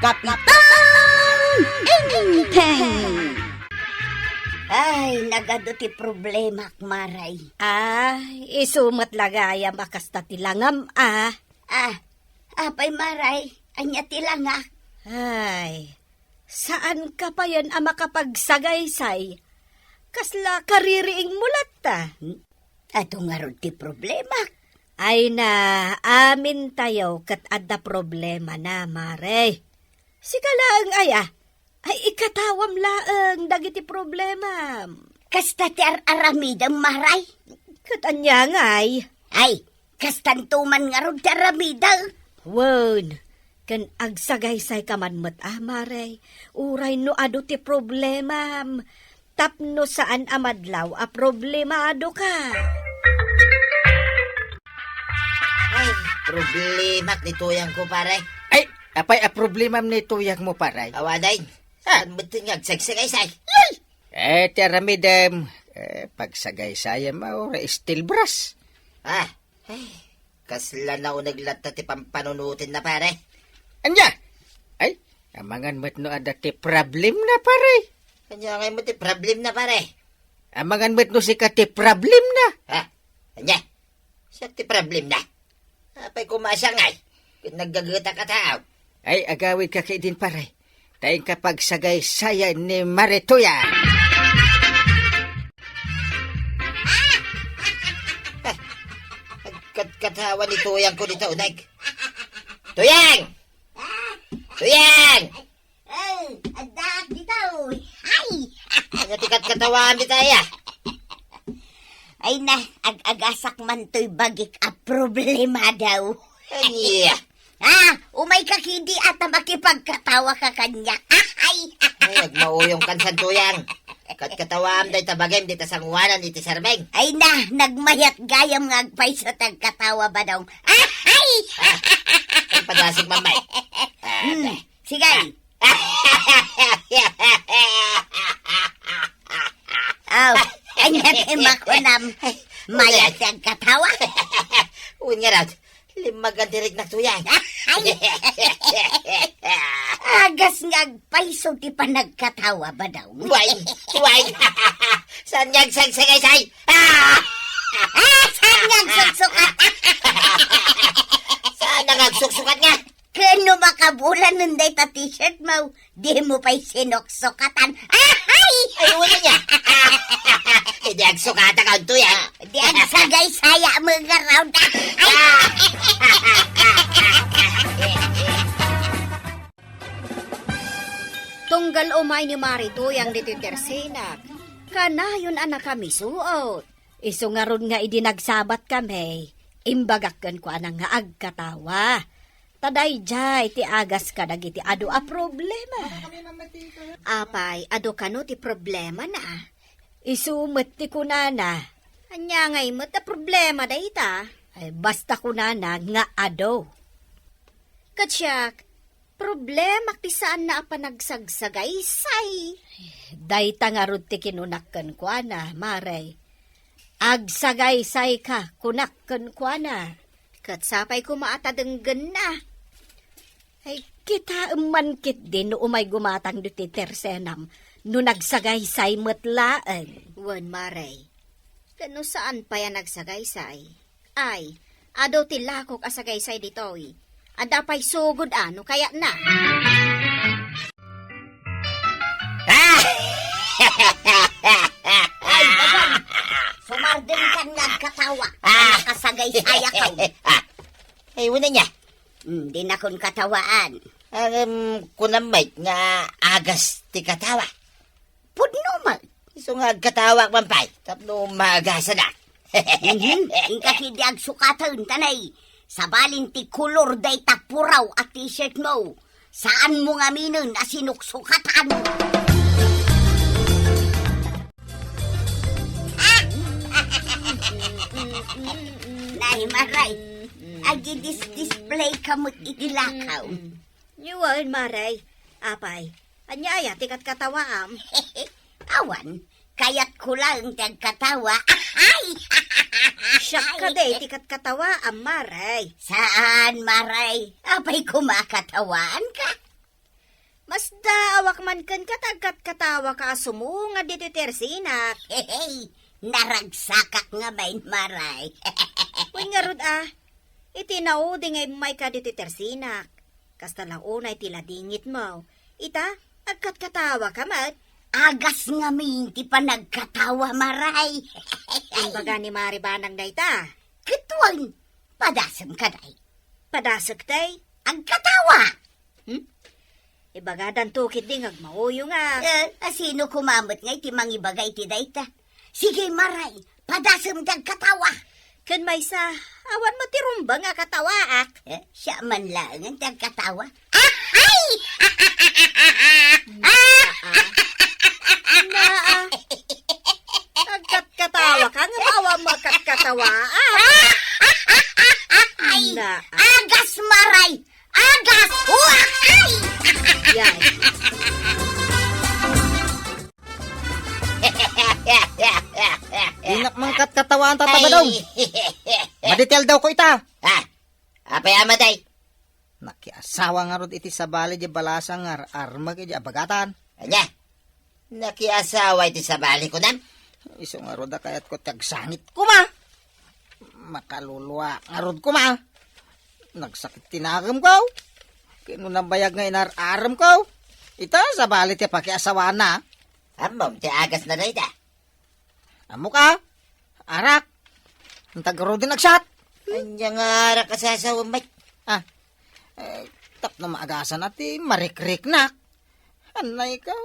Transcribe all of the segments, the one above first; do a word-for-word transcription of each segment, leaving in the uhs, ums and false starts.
Kapitan Enteng! Ay, nagadu ti problemak, Maray. Ah, isu met la gayam a kasta ti langam, ah. Ah, apay, Maray? Ania ti langak? Ay, saanka payen a makapagsagaysay? Kasla kaririingmo latta? Hmm? Adu ngarud ti problemak? Ay na, amintayo ket adda problemana, Maray. Sika laeng aya, ay ikatawam laeng dagiti problemam. Kasta ti ar-aramidem, Maray? Ket ania ngay? Ay, kastanto man ngarud ti aramidek. Wen, ken agsagaysayka man met a, Maray, uray no adu ti problemam. Tapno saan a madlaw a problemadoka. Ay, problemak ni tuyangko, pare. Ay, apay a problemam ni tuyangmo, pare? Awaday. Ah. Saan met nga agsagsagaysay? Ay! Eh, ti aramidem, eh, pagsagaysayam, ah, uray steel brush. Ah, Ay, kasla nauneg latta ti pampanunotenna, pare. Ania? Ay, amangan met no adda ti problemna, pare. Ania ngay met ti problemna, pare? Amangan met no sika ti problemna. Ha? Ania? Siak ti problemna? Apay koma a siak ngay? Ket naggagetak a tao. Ay, agawidka ketdin, pare. Ta inka pagsagaysayan ni Mare Tuyang. Agkatkatawa ni Tuyang ko dita uneg. Tuyang! Tuyang! Eh, addaak dita, uy. Ay! Ania ti katkatawaam dita, aya? Ay na, ag-agasak man toy bagik a problema daw. Ania? Ah, umayka ketdi a ta makipagkatawaka kaniak. Ay! Ay, agmauyongkan, Tuyang. Katkatawaam dayta bagim dita sangoanan iti serbeng. Ay na, nagmayat gayam nga agpayso ti agkatawa, Badong. Ay! Ah, padasig, Mamay. Ah, Hmm, sige. Aw, ania ti makunam? Mayat ti agkatawa? Wen ngarud, limmagan ti riknak, Tuyang. Ay! Agas nga agpayso ti panagkatawa, Badong. Way, way. Saan nga agsagsagaysay? Ah! Ah, saan nga agsuksukat? Saan nga agsuksukat nga? Ken no makabulanen dayta t-shirt mo, dimo pay sinuksukatan. Ahay! Ay, wala niya. Idi agsukatak, Tuyang. Di agsagaysaya mo nga round. Ay! Tunggal umay ni Mare Tuyang ditoy tersenak, kanayon a nakamisuot. Isu ngarud nga idi nagsabat kami, imbagak kenkuana nga agkatawa. Ta daydiay ti agas kadagiti adu a problema. Apay, adu kano ti problemana? Isu met ti kunana. Ania ngay met a problema dayta? Ay, basta kunana nga adu. Ket siak, problemak ti saanna a panagsagsagaysay. Dayta ngarud ti kinunak kenkuana, Mare. Agsagaysayka, kunak kenkuana. Ket sapay koma a ta denggenna. Ay, kitaem man ketdi no umay gumatang ditoy tersenam no nagsagaysay met laeng. Wen, Mare. Ket no saan pay a nagsagaysay? Ay, adu ti lakok a sagaysay ditoy. Adda pay sugod a no kayatna. Ay, Badong! Sumardengkan nga agkatawa. Ah! Nakasagaysayakon. Ah! Ay, wala niya. Hmm, dinakon katawaan. Ang, um, kunam met nga agas ti katawa. Pudno met. Isu nga agkatawak man pay, tapno maagasanak. Mhm. Inka ketdi agsukaten, tanay. Sabalin ti kolor dayta puraw a t-shirt mo. Saan mo nga aminen a sinuksukatan? Nay, Maray, agidis-display ka met iti lakaw. Wen, Maray. Apay, ania aya ti katkatawaam? Awan, kayatko laeng ti agkatawa. Ay! Siak kadi ti katkatawaam, Maray. Saan, Maray? Apay koma a katawaanka? Masdaawak man kenka ta agkatkatawaka a sumungad ditoy tersinak. Hehe, naragsakak ngamin, Maray. Wen ngarud a, iti naudi nga immayka ditoy tersinak, kasta la unay ti ladingitmo. Ita, agkatkatawaka met. Agas ngamin ti panagkatawa, Maray. Imbaga ni Mari Banang dayta. Ket wen, padasem kadi. Padasek tay? Agkatawa! Hmm? Ibagadanto ketdi nga agmauyo nga. Eh, asino koma met nga iti mangibaga iti dayta? Sige, Maray, padasem ti agkatawa. Ken maysa, awan met ti rumbeng a katawaak. Eh, siak man laengen ti agkatawa. Ahay! Naa. Naa. Agkatkatawaka, ngem awan met a katkatawaak. Ay, naa. Agas, Maray! Agas! Huwakay! Yay. Dinak man katkatawaan, Tata Badong. Ay. Madi ti aldawko ita. Ha? Apay a madi? Nakiasawa ngarud iti sabali di balasa nga ar-armek iti abagatan. Ania? Nakiasawa iti sabali, kunam? Isu ngarud a kayatko ti agsangit koma. Makaluluak ngarud koma. Nagsakit ti nakemko. Ken no nabayag nga inar-aremko, ita sabali ti pakiasawana. Ammom ti agasna dayta? Ammok a, arak. Anta ngaruden agsat. Ania nga arak a sasawem met? Ah, eh, tapno maagasan a ti marikriknak. Anay ko,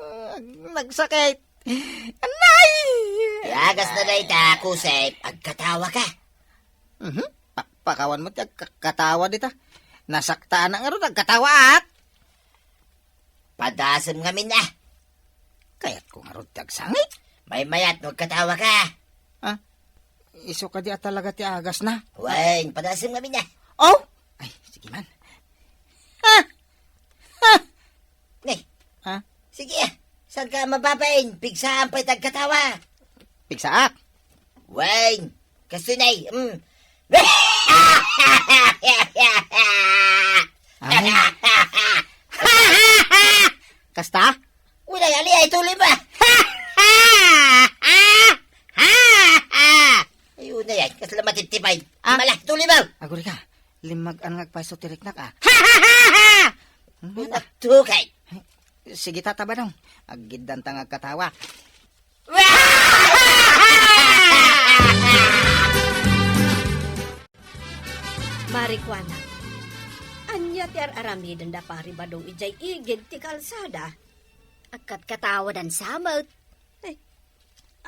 ah, nagsakit. Anay! Ti agasna dayta, Kusep, agkatawaka. Mhm. Pakpakawan mo ti agkatawa dita. Nasaktanak ngarud, agkatawaak. Padasem ngamin a. Kayatko ngarud ti agsangit. Maymayat no agkatawaka. Ah, isu kadi a talaga ti agasna? Wen, padasem ngamin a. Oh! Ay, sige man. Ha? Ha? Ne. Ha? Sige a. Saanka mababain? Pigsaan pay ti agkatawa. Pigsaak? Wen. Kastoy nay, mm. Ay. Kasta? Unay, ali ay tuli ba? Ay, unay ay, kasla matitipay. Ah. Mala, tuli ba? Aguri ka, limmag-an nga agpayso ti riknak, ah. Unay, tukay. Sige, Tata Badong. Aggiddanta nga agkatawa. Marikuana, ania ti ar-aramiden da Pari Badong idiay igid ti kalsada? Agkatkatawadan sa met. Ay,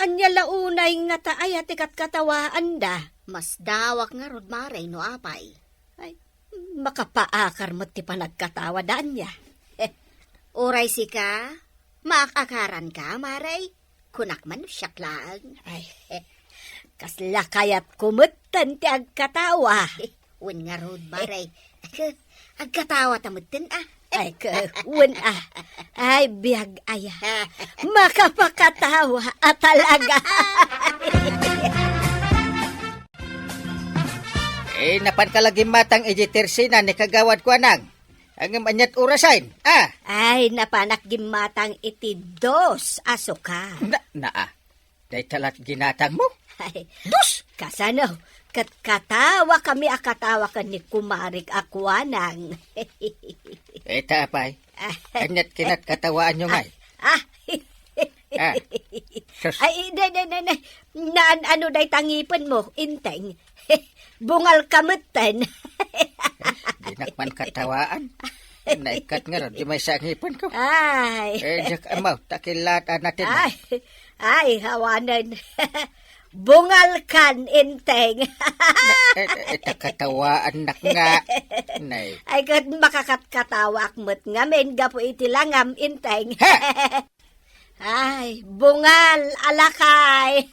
ania la unay ngata aya ti katkatawaanda? Masdaawak ngarud, Mare, no apay. Ay, makapaakar met ti panagkatawa da ania. Uray sika, maak-akaranka, Mare? Kunak man no siak laeng. Ay, kasla kayatko metten ti agkatawa. Wen ngarud, Mare. Agkatawa ta metten, ah. Ay, ke-, wen, ah. Ay, biag aya. Makapakatawa a talaga. Eh, napanka la gimmatang iti tersina ni Kagawad Kuanang. Ngem aniat orasen, ah? Ay, napanak gimmatang iti dos a suka. Na, naa. Dayta lat ginatangmo? Ay, dos! Kasano? Ket katawakami a katawa ken ni Kumarik a Kuanang. Ita, apay. Aniat kinatkatawaanyo ngay? Ah. Ah. Sus. Ay, ne, ne, ne, ne. Naan-ano dayta ngipenmo, Inteng? Bungalka metten. Dinak man katawaan. Naikkat ngarud, di maysa a ngipenko. Ay. Eh, diak ammo, ta kilat, ah, natin. Ay, ay, awanen. Bungalkan, Inteng. Na, eh, eh, ta katawaannak nga. Nay. Ay, ket makakatkatawaak met ngamin gapu iti langam, Inteng. Ha! Ay, bungal a lakay.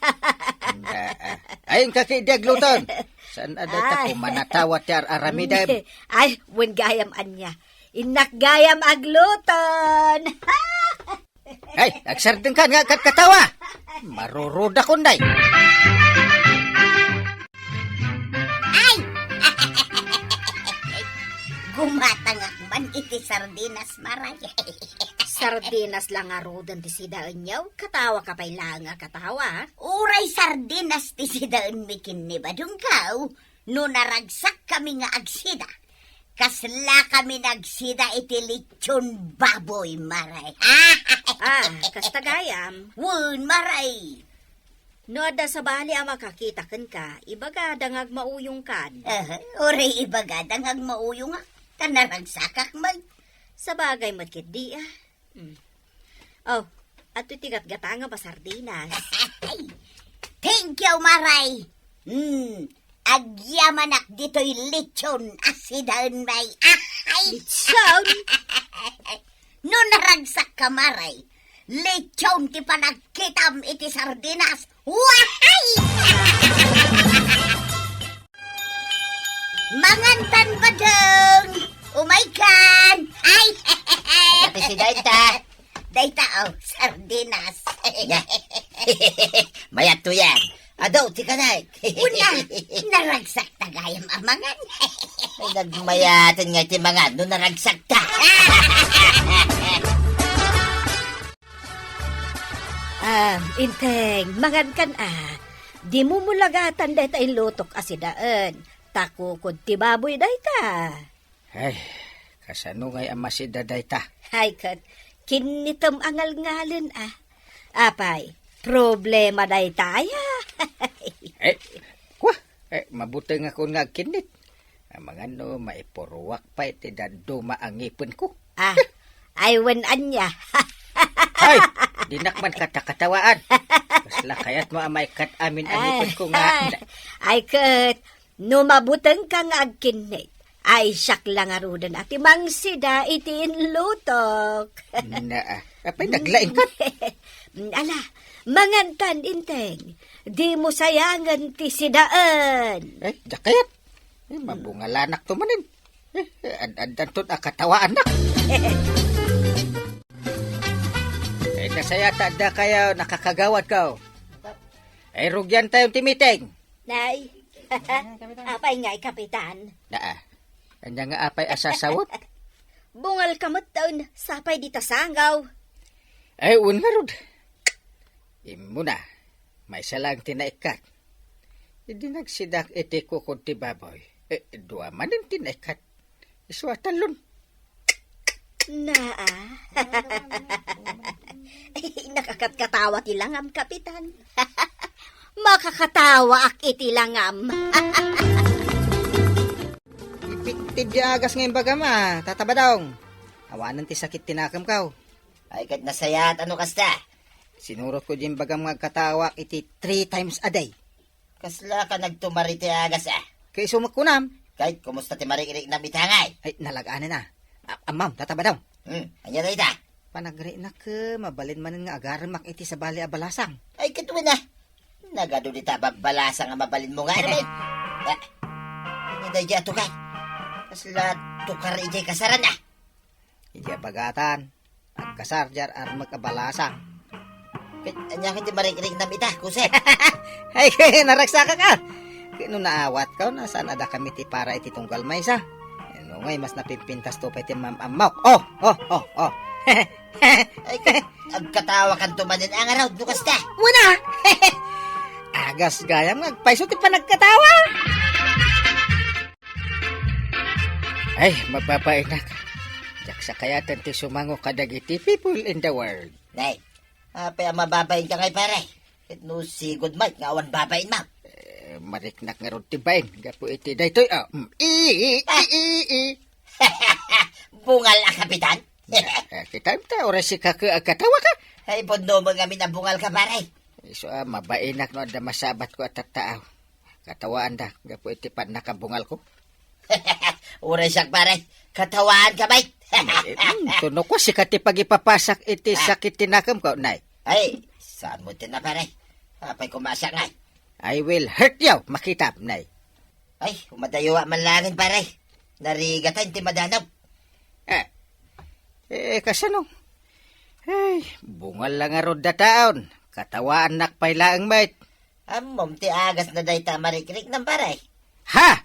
Ah, ah. Ay, inka ketdi agluton. Saan a dayta kumanatawa ti ar-aramidem? Ay, wen gayam ania. Innak gayam agluton. Ay, agsardengkan nga agkatkatawa. Marurudakon, day. Ay! Gumatangak man iti Sardinas, Maray. Sardinas la ngaruden ti sidaenyo? Katawaka pay laeng a katawa, ha? Uray sardinas ti sidaenmi ken ni Badongko, no naragsakkami nga agsida, kaslakami nagsida iti lechon baboy, Maray. Ah, kasta gayam. Wen, Maray. No adda sabali a makakita kenka, ibagada nga agmauyongkan. Aha, uray ibagada nga agmauyongak, ta naragsakak met. Sabagay met ketdi, ah. Hmm. Oh, adtoy ti gatgatangam a sardinas. Thank you, Maray. Hmm, agyamanak ditoy lechon a sidaenmi. Ay! Lechon? No naragsakka, Maray, lechon ti panagkitam iti sardinas. Wahay! Mangantan, Badong! Umaykan! Ay! Ati si Dayta. Dayta, oh, sardinas. Nya. Mayat to yan. Adu, ti kanek. Una, naragsakta gayam a mangan. Ay, nagmayaten nga iti mangan no naragsakta. Ah, Inteng, mangankan, ah. Dimo mulagatan dayta inlutok a sidaen. Ta kukod ti baboy dayta. Ay, kasano ngay a masida dayta? Ay, ket, kinnitem a ngalngalen, ah. Apay, problema dayta, aya. Eh, kwa, eh, mabutengakon nga agkinnit. Amangan no maipuruak pay ti dadduma a ngipenko. Ah, ay wen ania. Ay, dinak man katakatawaan. Kasla kayatmo a maikkat amin a ngipenko nga. Ay, ket, no mabutengka nga agkinnit, ay siak la ngaruden a ti mangsida iti inlutok. Naa, apay naglaingkat? Ala, mangantan, Inteng. Dimo sayangen ti sidaen. Ay, diak kayat. Eh, mabungalanak to manen. Eh, eh, ad-, addanton a katawaannak. Eh, kasayat ta adda kayo, nakakagawad ko. Eh, rugian tayo ti meeting. Nay, apay ngay, Kapitan? Naa. Anya nga apay a sasawot? Bungal ka met taon, sapay di tasangaw. Ay, un ngarud. Imuna, maysa lang ti naikkat. Idi nagsidak iti kukod ti baboy, eh, dua manen ti naikkat. Isu a tallon. Naa. Ay, nakakatkatawa ti langam, Kapitan. Makakatawaak iti langam. Ipitted di agas nga imbagam, a, Tata Badong. Awanen ti sakit ti nakemko. Ay, ket nasayaat a no kasta. Sinurotko di imbagam nga agkatawaak iti three times a day. Kasla ka nagtumar iti agas, a? Kaiso met kunam. Kay, kumusta ti marik-riknam ita ngay? Ay, nalaganen, a. A-, ammom, Tata Badong. Hmm, ania dayta? Panagrinak, e, mabalin manen nga agaremak iti sabali a balasang. Ay, ket wen, a. Nagadu dita a babbalasang a mabalinmo nga aramid. A, ania daydiay a tukar? Kasla tukar idiay kasaran, a. Idiay bagatan, agkasar diay ar-, armek a balasang. Ket ania ket ti marik-riknam ita, Kuse? Ay, naragsakak, a. Ket no naawatko, no saan a dakami ti para iti tunggal maysa. No ngay, mas napimpintasto pay ti mam-ammok. Oh, oh, oh, oh. Ay, ket agkatawakanto manen a ngarud no kasta. Wen a. Agas gayam nga agpayso ti panagkatawa. Ay, mababainak. Diak sakayaten ti sumango kadagiti people in the world. Nay, apay a mababainka ngay, pare? Ket no sigud met nga awan babainmo? E, mariknak ngarud ti bain gapu iti daytoy, a. Mm, i, i, i, i, i. Bungal a, Kapitan? E, kitaem ta, uray sika ket agkatawaka. Ay, pudno met ngamin a bungalka, pare. Isu a, mabainak no adda masabatko a tattaaw. Katawaanda gapu iti pannakabungalko. Uray siak, pare. Katawaanka met. E, mm, tuno ko, sika ti pagipapasak iti sakit ti nakemko, nay. Ay, saan mo ti na, pare? Apay koma siak ngay? I will hurt you, makitam, nay. Ay, umadayo man laengen, pare. Narigatan ti madanag. E, e, kasano? Ay, bungal la ngarud a taon. Katawaannak pay laeng met. Ammom ti agasna dayta a marikriknam, pare? Ha?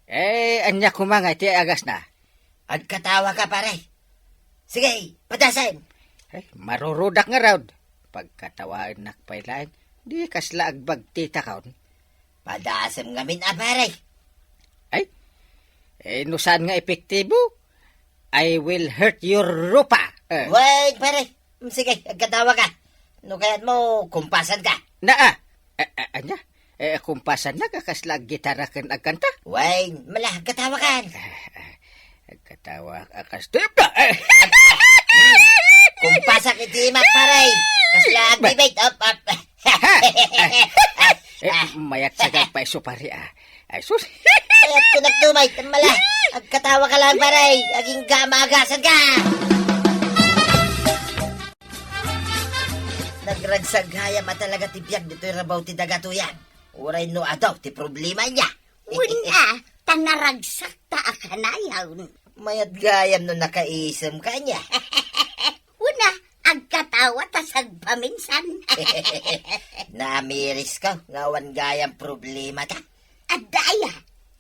E, ania koma nga iti agasna? Agkatawa ka, pare. Sige, padasem. Ay, marurudak ngarud. Pagkatawaennak pay laeng, di kasla agbagtitakon. Padasem ngamin a, pare. Ay, eh, no saan nga epektibo, I will hurt your rupa. Eh. Wait, pare. Mm, sige, agkatawa ka. No kayat mo, kumpasan ka. Naa. Eh, eh, anya? Eh, kumpasan na ka kasla aggitara ken agkanta? Wait, mala, agkatawa ka. Eh, eh, agkatawa ka kas-, eh, eh. Kumpasak iti imak, pare. Kasla agdibet. Up, up. Ha? Eh, mayat sa gagpay supari, ah. Ay, sus. Mayat ko nagtumay, tambala. Agkatawa ka lang, pare. Aging gama agasan ka. Nagragsak gayam a talaga ti biag ditoy rabaw ti daga tuyan. Uray no adu ti problema niya. Wen a, ta naragsak ta a kanayon. Mayat gayam no nakaisem ka niya. Wen a, agkatawa ta sagpaminsan. Namiris ka nga awan gayam problema ta. Adda aya,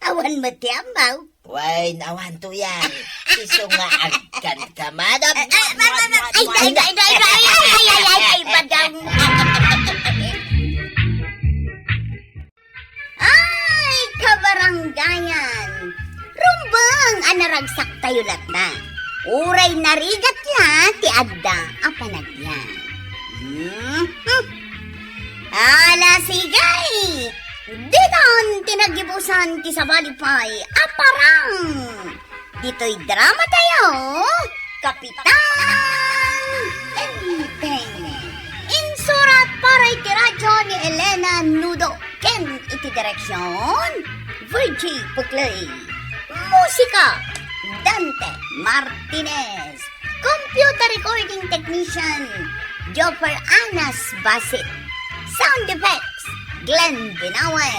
awan met ti ammo. Wen, awan tuyan. Isu nga agkan ka, madam. Ay, ay, ay, ay, ay, ay, ay, ay, ay, ay, ay, ay, ay, madam. Ay, kabaranggayan! Rumbeng a naragsak tayo latta. Uray narigat la ti adda a panagbiag. Mhm. Ala, sige! Ditan ti nagibusan ti sabali pay a parang! Ditoy drama tayo, Kapitan Tengteng. Insurat para iti radyo ni Elena Nudo ken iti direksyon, Virgie Puclay. Musika, Dante Martinez. Computer recording technician, Joffer Anas Basit. Sound effects, Glenn Binawe.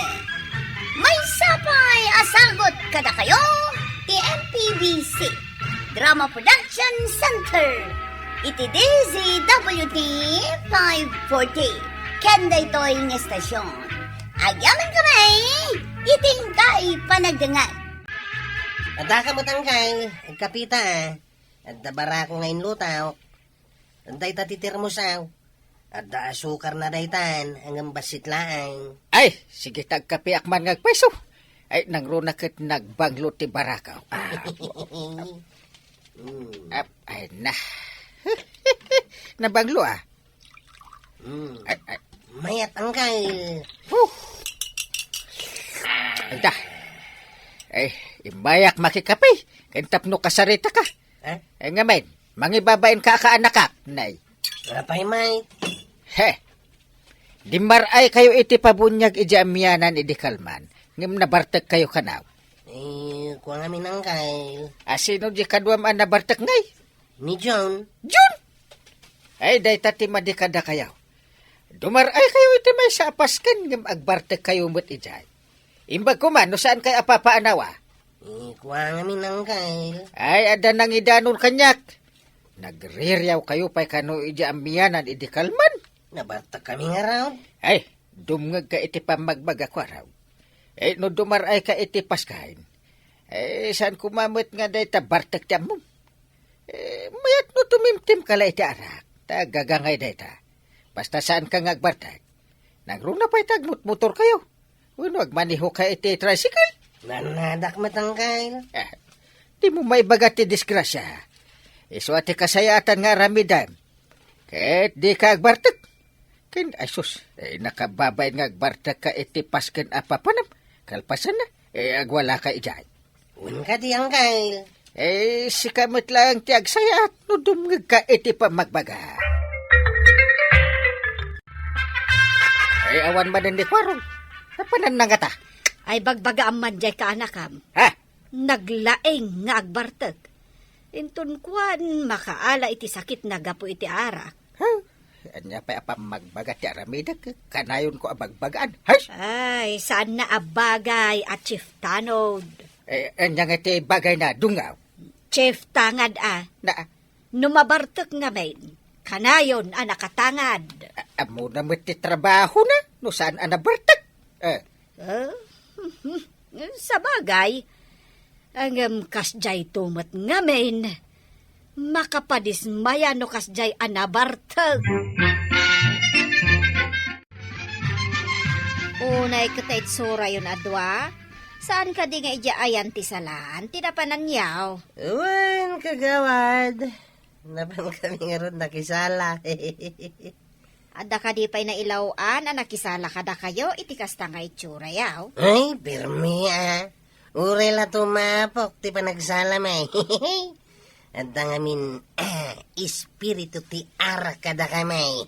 Maysa pay a sagut kadakayo ti M P B C Drama Production Center iti D Z W T five forty ken daytoy nga estasyon. Agyaman kami iti inkay panagdengngeg. Adda ka met, angkay, agkapita. Adda barako nga inlutaw. Dayta ti termosaw. Adda asukarna daytan, ngem bassit laeng. Ay, sige ta agkapiak man nga agpayso. Ay, nangruna ket nagbanglo ti barako. Ah, Mm. Ap-, ay na. Nabanglo, ah. Mm. Ay, ay. Mayat, angkay. Huh. Ay, da. Ay, immayak makikape. Ken tapno kasarita ka. Eh? Ay, ngamin, mangibabain ka, kaanakak, nay. Apay, may? He. Dimmaray kayo iti pabuniag iti amianan idi kalman, ngem nabartek kayo kanaw. Eh, kua ngamin, angkay. A, sino di kaduam a nabartek, ngay? Ni John. John? Ay, dayta ti madi kadakayo. Dumaray kayo iti maysa a pasken ngem agbartek kayo met idiay. Imbag koma no saan kayo a papaanawa. Eh, kua ngamin, angkay. Ay, adda nangidanon kaniak. Nagririaw kayo pay kano idiay amianan idi kalman. Nabartek kami ngarud. Ay, dumngeg ka iti pammagbagak ngarud. Eh, no dumaray ka iti pasken. Eh, saan koma met nga dayta bartek ti ammom? Eh, mayat no tumimtim ka la iti arak, ta gagangay dayta. Basta saan ka nga agbartek. Nangruna pay ta agmotmotor kayo. Wenno agmaneho ka iti tricycle. Nanadak met, angkay. Eh, di mo maibaga ti disgrasya. Isu a ti kasayaatan nga aramidem. Ket di ka agbartek. Ken, ay sus, eh, nakababain nga agbartek ka iti pasken a papanam. Kalpasanna, eh, agwala ka idiay. Wen kadi, angkay. Eh, sika met laeng ti agsayaat no dumngeg ka iti pammagbaga. Eh, awan manen ni Kuarong. Napanan na ngata? Ay, bagbaga amman jay kaanakam. Ha? Naglaing nga agbartek. Inton kuan, makaala iti sakit na gapu iti arak. Ha? Ania pay a pammagbaga ti aramidek? Kanayonko a bagbagaan. Hay! Ay, saan na a bagay a Chief Tanod. Eh, ania nga ti bagay na dungaw? Chief Tangad a. Na? No mabartek ngamin, kanayon a nakatangad. A-, ammona met ti trabaho na, no saan a nabartek. Eh. Eh? Sabagay, Ngem kasdiay to met ngamin, makapadismaya no kasdiay a nabartek. Unay ket ta itsurayon a dua, saan kadi nga idiay ayan ti salaan ti napananyaw? Wen, kagawad, napankami ngarud nakisala. Adda kadi pay nailaw-an a nakisala kadakayo iti kasta nga itsura, yaw? Ay, pirmi, a. Uray la tumapok ti panagsalam, ay. Adda ngamin, espiritu ti arak kadakami.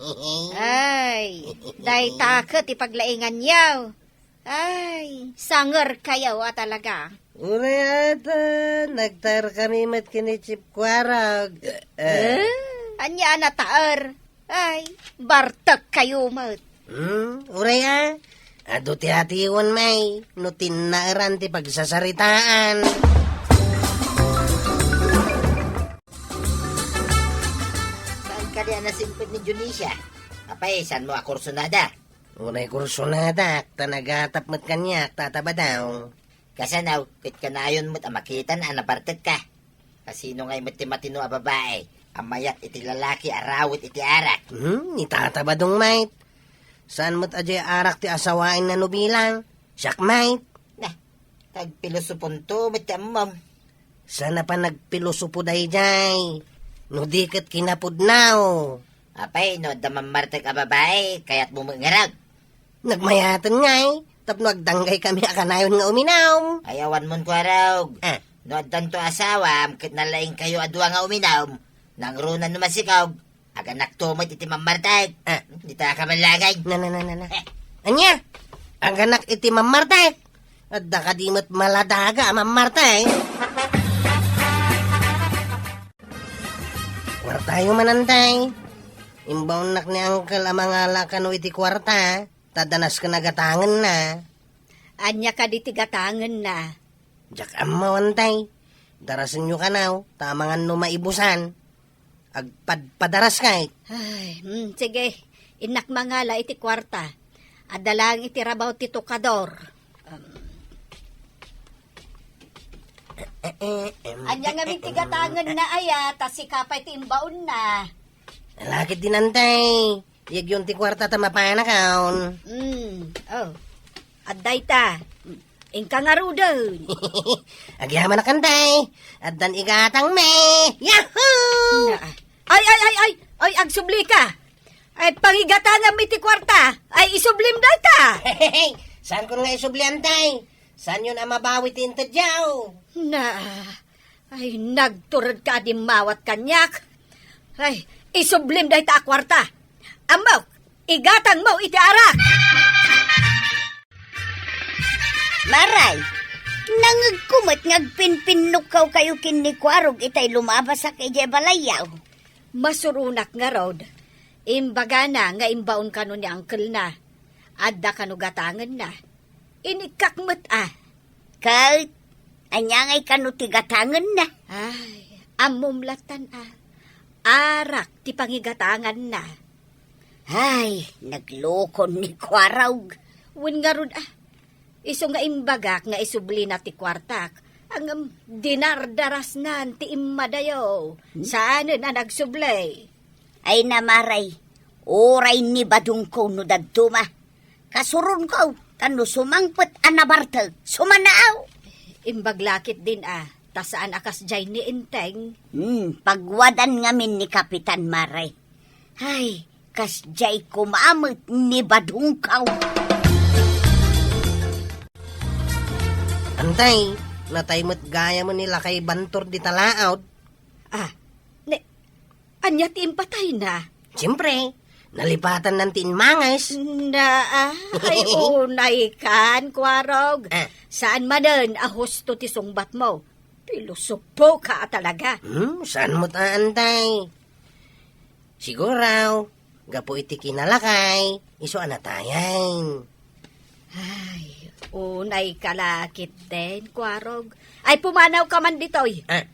Ay, dayta ket ti paglaingan, yaw. Ay, sangerkayo a talaga. Uray ata, nagtaerkami met ken ni Chief Kuarog. Eh? Ania a nataer? Ay, bartekkayo met. Hmm, uray a. Adu ti atiwen, may, no tinnaeran ti pagsasaritaan. Saan kadi a nasimpet ni Dionisia? Apay, saanmo a kursunada? Unay kursunadak, ta nagatap met kaniak, Tata Badong. Kasano, ket kanayon met a makitan a nabartekka? Kasino ngay met ti matino a babae a mayat iti lalaki a rawit iti arak? Hmm, ni Tata Badong, mait. Saan met a diay arak ti asawaenna no bilang? Siak, mait. Nah, tagpilosoponto met ti ammom. Saan a panagpilosopo daydiay? No di ket kinapudnaw. Apay, no adda mammartek a babae, kayatmo met ngarud? Nagmayaten ngay, tapno agdanggaykami a kanayon nga uminum. Ay, awanmon, Kuarog. Ah. No addanto asawam, ket nalaingkayo a dua nga uminum, nangruna no masikog, aganakto met iti mammartek. Ah. Dita ka manlagay. Na, na, na, na, na. Eh. Ania? Aganak iti mammartek? Adda kadi met maladaga a mammartek? Kuartayo man, antay. Imbaonnak ni Uncle a mangala kano iti kuarta, ta danas ken a gatangenna. Ania kadi ti gatangenna? Diak ammo, antay. Darasenyo kano, ta amangan no maibusan. Agpadpadaras kay. Ay, hmm, sige. Innak mangala iti kuarta. Adda laeng iti rabaw ti tukador. Um. Ania ngamin ti gatangenna aya, ta sika pay ti imbaonna? Lakit din, antay. Yagyon ti kuarta ta mapanakon. Hmm, oh. Adda ita. Inka ngaruden. Agyamanak, antay. Addan igatangmi. Yahoo! Na, ay, ay, ay, ay, ay, agsubli ka. Ay, pangigatanganmi ti kuarta. Ay, isublim dayta. Saan kon nga isubli, antay? Saanyon a mabawi ti intedyo? Na, ay, nagtured ka a dimmawat kaniak. Ay, isublim dayta a kuarta. Ammok, igatangmo iti arak. Maray, nangegko met nga agpinpinnukawkayo ken ni Kuarog itay lumabasak idiay balayyo. Masuronak ngarud, imbagana nga imbaon kano ni angkelna. Adda kano gatangenna. Inikkak met a. Ket, ania ngay kano ti gatangenna? Ay, ammom lattan a. Arak ti pangigatanganna. Ay, naglukon ni Kuarog. Wen ngarud a. Isu nga imbagak nga isublina ti kuartak. Ngem dinardarasnan ti immadayo. Hmm? Saanen a nagsubli. Ay, Maray, uray ni badongko no dadduma. Kasuronko, ta no sumangpet a nabartek, sumannaaw. Imbag lakit din a, ta saan a kasdiay ni Enteng. Hmm, pagwadan ngamin ni Kapitan, Maray. Ay, kasdiay koma met ni badongko. Antay, natay met gayam ni Lakay Bantor dita laod. Ah, ne, ania ti impatayna? Siyempre, nalipatannan ti immanges. Na, ah, ay, unay kan, Kuarog. Ah. Saan manen a husto ti sungbatmo? Pilosopo ka a talaga. Hmm, saan met a, antay? Siguro, gapu iti kinalakay, isu a natayen. Ay, unay ka lakit den, Kuarog. Ay, pumanaw ka man ditoy. Ah.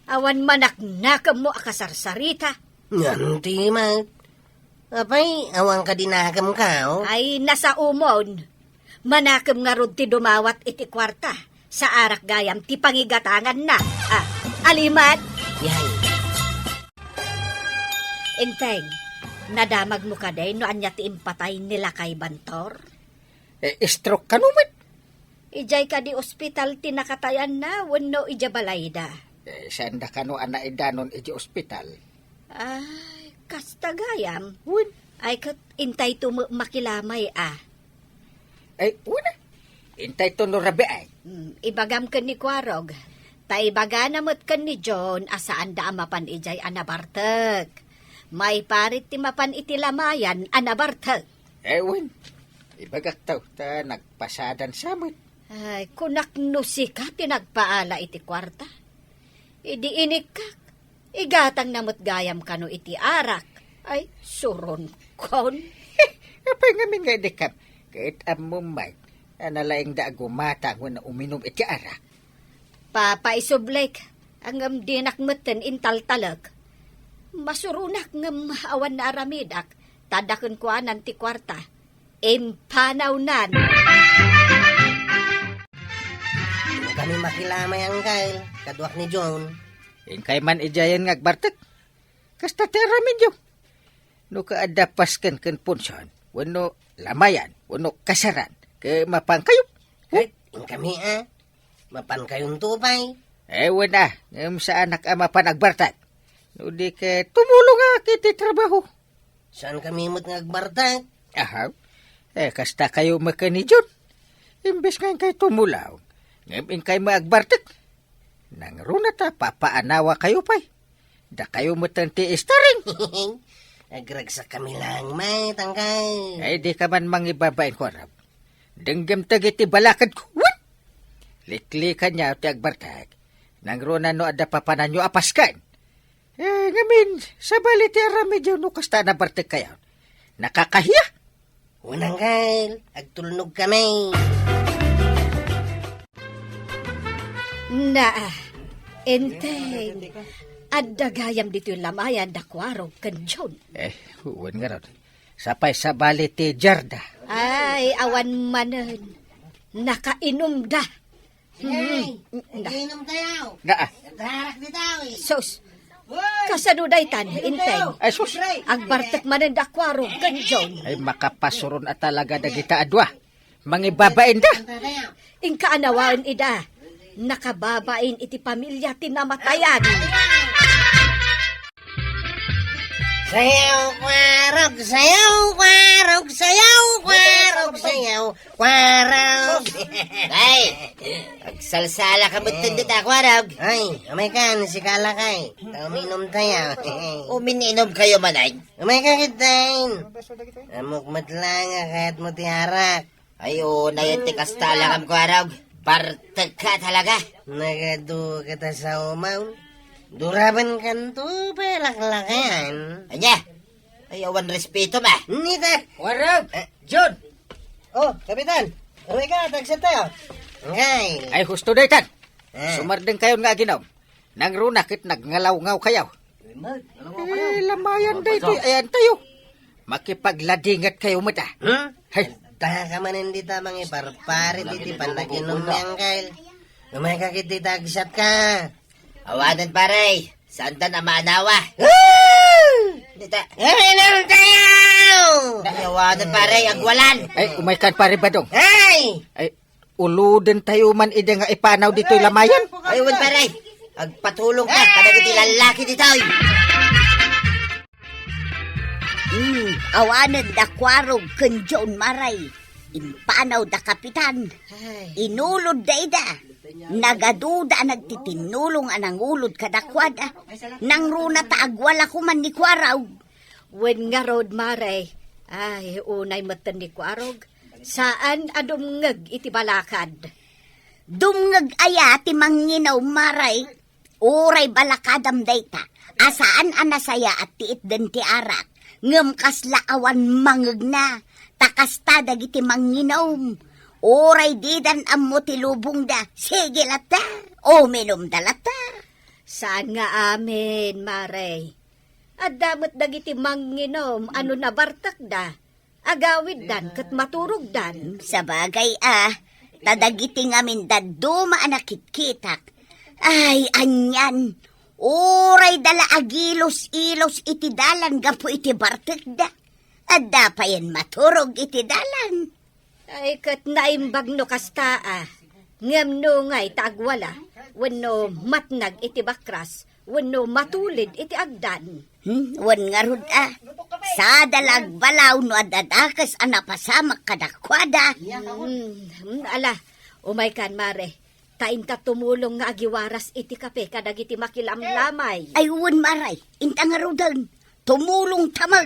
Awan manaknakemmo a kasarsarita. Ngan ti met. Apay, awan ka dinakemko? Ay, nasaomon. Manakem ngarud ti dumawat iti kuarta. Sa arak gayam ti pangigatanganna. Ah, alimat! Yay. Enteng, nadamagmo kadi no ania ti impatay ni Lakay Bantor? Eh, stroke kano met? Idiay kadi ospital ti nakatayanna wenno idiay balayda? Eh, saanda kano a naidanon idiay ospital? Ay, kasta gayam. Wen. Ay, ket intayto met makilamay, a. Ay, wen a. Intayto no rabii. Hmm, ibagam ken ni Kuarog. Ta ibagana met ken ni John a saanda a mapan idiay a nabartek. Maiparit ti mapan iti lamayan a nabartek. Eh, wen. Ibagak taw, ta nagpasadan sa met. Ay, kunak no sika ti nagpaala iti kuarta. Idi inikkak, igatangna met gayam kano iti arak. Ay, suronkon. Apay ngamin nga idi kam, ket ammom met a nalaingda a gumatang wenno uminum iti arak. Papaisublik, ngem dinak metten intaltalek. Masuronak ngem awan naaramidak, ta adda kenkuanan ti kuarta. Impanawnan. Kami makilamay, Angkel, kaduak ni John. Inkay man idiayen nga agbartek. Kasta ti aramidyo. No kaadda pasken ken punsion, wenno lamayan, wenno kasaran, ket mapankayo. Ket inkami, a, mapankayonto pay. Eh, wen a, ngem saanak a mapan agbartek. No di ket tumulongak iti trabaho. Saan kami met nga agbartek? Aha. Eh, kasta kayo met ken ni John. Imbes nga inkay tumulong, ngem inkay met agbartek. Nangruna ta papaanawa kayo pay. Dakayo metten ti istaring. Agragsak kami lang met, Angkel. Ay, di ka man mangibabain ko, Arab. Denggem dagiti balakadko. What? Liklikanyo ti agbartek. Nangruna no adda papananyo a pasken. Eh, ngamin, sabali ti aramidyo no kasta a nabartek kayo. Nakakahiya? Wen, Angkel, agtulnog kami. Naa, Enteng, adda gayam ditoy lamayan da Kuarog ken John. Eh, wen ngarud. Sapay sabali ti jarda. Ay, awan manen. Nakainumda. Ay, Hmm. Naginom tayo. Naa. Nagdarak di tayo, eh. Sus, Hoy! Kasano daytan, Enteng? Ay, sus. Agbartek manen da Kuarog ken John. Ay, makapasuron a talaga dagita a dua. Mangibabain da. Inka anawaen ida. Nakababain iti pamilya ti namatayan. Sayaw, Kuarog, sayaw, Kuarog, sayaw, Kuarog, sayaw, Kuarog. Ay, agsalsala ka met dita, Kuarog. Ay, umay ka, nasikala ka, eh. Uminom tayo. Uminom kayo, manay. Umay ka, kitain. Amok met lang, a, kayat mo ti arak. Ay, oo, nayon ti kasta lang, Kuarog. Bartek ka talaga. Nagadu ka ta sa umaw. Duraban kanto, pelaklakan. Anya? Ay, awan respeto, ma. Nita. Kuarog. Eh. John. Oh, Kapitan. Umay ka, tagsa tayo. Ngay. Ay, husto daytan. Eh. Sumardeng kayon nga aginom. Nangruna ket nagngalawngawkayo. Eh, lamayan daytoy ayantayo. Makipagladingetkayo met, a. Hmm? Hay. Adda ka manen dita mangiparparit iti panaginum ni Angkel. Umay ka ket dita, agsat ka. Awanen, pare. Saandan a maanawa. Ah! Dita. Uminom tayo! Ay, awanen, pare. Agwalan. Ay, umay kan, pare Badong. Ay! Ay, Ulodentayo man idi nga ipanaw ditoy lamayan. Ay, wen, pare. Agpatulong ka kadagiti lallaki ditoy. Hmm, awanen da Kuarog ken John, maray. Impanaw da Kapitan. Ay. Inulod da ida. Nagaduda a nagtitinnulong a nangulod kadakuada. Nangruna ta agwala koman ni Kuarog. Wen ngarud, maray. Ay, unay metten ni Kuarog. Saan a dumngeg iti balakad. Dumngeg aya ti manginum, maray? Uray balakadam dayta, a saan a nasayaat ti itden ti arak, ngem kasla awan mangegna, ta kasta dagiti manginum. Uray didan ammo ti lubongda, sige latta, uminumda latta. Saan nga amin, maray. Adda met dagiti manginum a no nabartekda, agawiddan ket maturogdan. Sabagay a, Ta dagiti ngamin dadduma a nakitkitak, ay, anian, uray da la agilus-ilus iti dalan gapu iti bartekda. Adda payen maturog iti dalan. Ay, ket naimbag no kasta, a. Ngem no ngay ta agwala, wenno matnag iti bakras, wenno matulid iti agdan. Hmm, wen ngarud, a. Sada la agbalaw no adda dakes a napasamak kadakuada. Hmm, hmm, ala, umaykan, Mare. Ta inta tumulong nga agiwaras iti kape kadagiti makilamlamay. Ay, wen, Mare. Inta ngaruden. Tumulong ta met.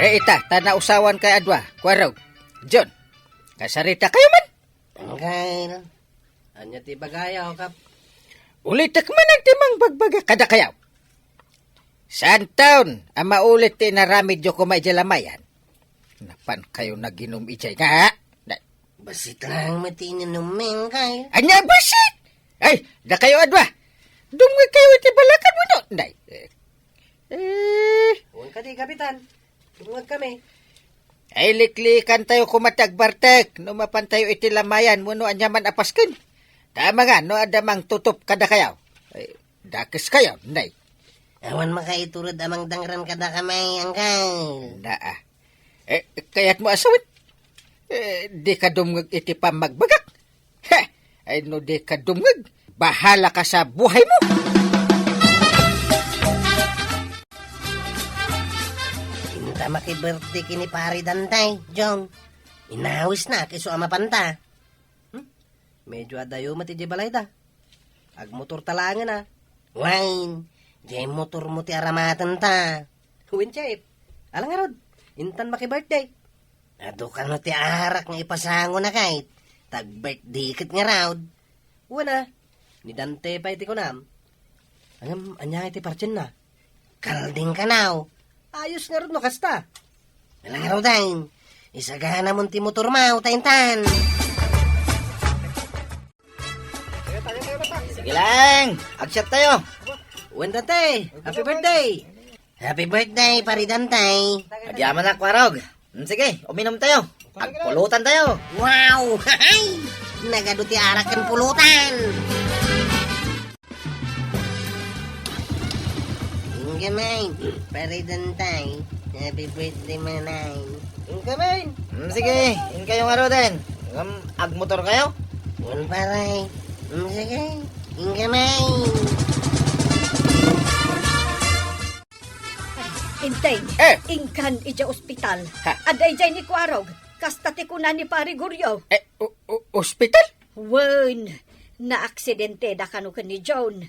Eh, ita, ta nausawan kay adua, Kuarog. John, kasarita kayo man? Anggail. Anya ti bagayo, Kap? Ulitek man ti mangbagbaga kada kayo. Saan taon a maulit ti inaramidyo koma idiay lamayan? Napan kayo naginum idiay nga? Na- Basit lang met ti ininummi, anggail. Anya basit? Ay, da kayo adua. Dumngeg kayo iti balakad mo, no? Nay, eh, eh. Huwag ka di, Kapitan. Dumngeg kami. Ay, liklikan tayo koma ti agbartek no mapan tayo iti lamayan wenno aniaman a pasken. Tama nga, no adda mangtutop kada kayo. Ay, dakes kayo, nay. Awan makaitured a mangdangran kada kamay, anggail. Naa. Eh, kayat mo asawen? Eh, di ka dumngeg iti pammagbagak? He! Ay, no di ka dumngeg, bahala ka sa buhay mo! Inta makibirthday kini Pari Dantay, Jong. Inawis na, kiso a mapanta. Hmm? Medyo adayo met idiay balayda. Agmotor ta laengen, a. Wen, diay motor mo ti aramaten ta. Wen, Chef. Ala ngarud, intan makibirthday. Adu kano ti arak nga ipasangona kayt, ta agbirthday ket ngarud. Wen a, ni Dante pay ti kunam. Ngem, ania nga iti partinna? Kalding kanaw. Ayos ngarud no kasta. Ala ngaruden, isaganamon ti motor mo, ta intan. Sige lang, agsiat tayo. Wen Dante, happy birthday. Happy birthday, Pari Dante. Agyaman ak, Kuarog. Mm, sige, uminom tayo. Agpulutan tayo. Wow! Nagadu ti arak ken pulutan. Inggay man, Pari Dantay. Happy birthday, manay. Inggay man. Mm, sige, inkayo ngaruden. Ngem, agmotor kayo? Wen, pare. Mm, sige, inggay man. Inteng, eh, inkan idiay ospital. Ha? Adda idiay ni Kuarog, kasta ti kuna ni Pari Gorio. Eh, o-, o-, ospital? Wen, naaksidenteda kano ken ni John.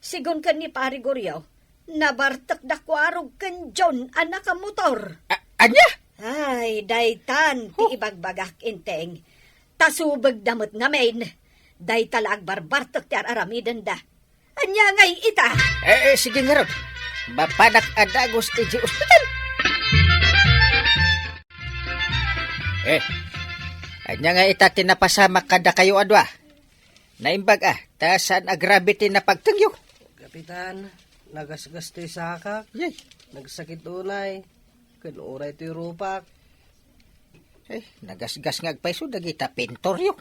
Sigun ken ni Pari Gorio, nabartek da Kuarog ken John a nakamotor. A-, ania? Ay, daytan ti ibagbagak, Inteng. Ta subegda met ngamin. Dayta la agbarbartek ti ar-aramidenda. Ania ngay ita? Eh, eh, sige ngarud. Mapanak a dagus idiay ospital. Eh, ania ngay ita ti napasamak kadakayo a dua? Naimbag a, ta saan a grabe ti napagtengyo? Kapitan, nagasgas ti sakak. Yay. Nagsakit unay. Ken uray ti rupak. Eh, nagasgas nga agpayso dagita pintoryo.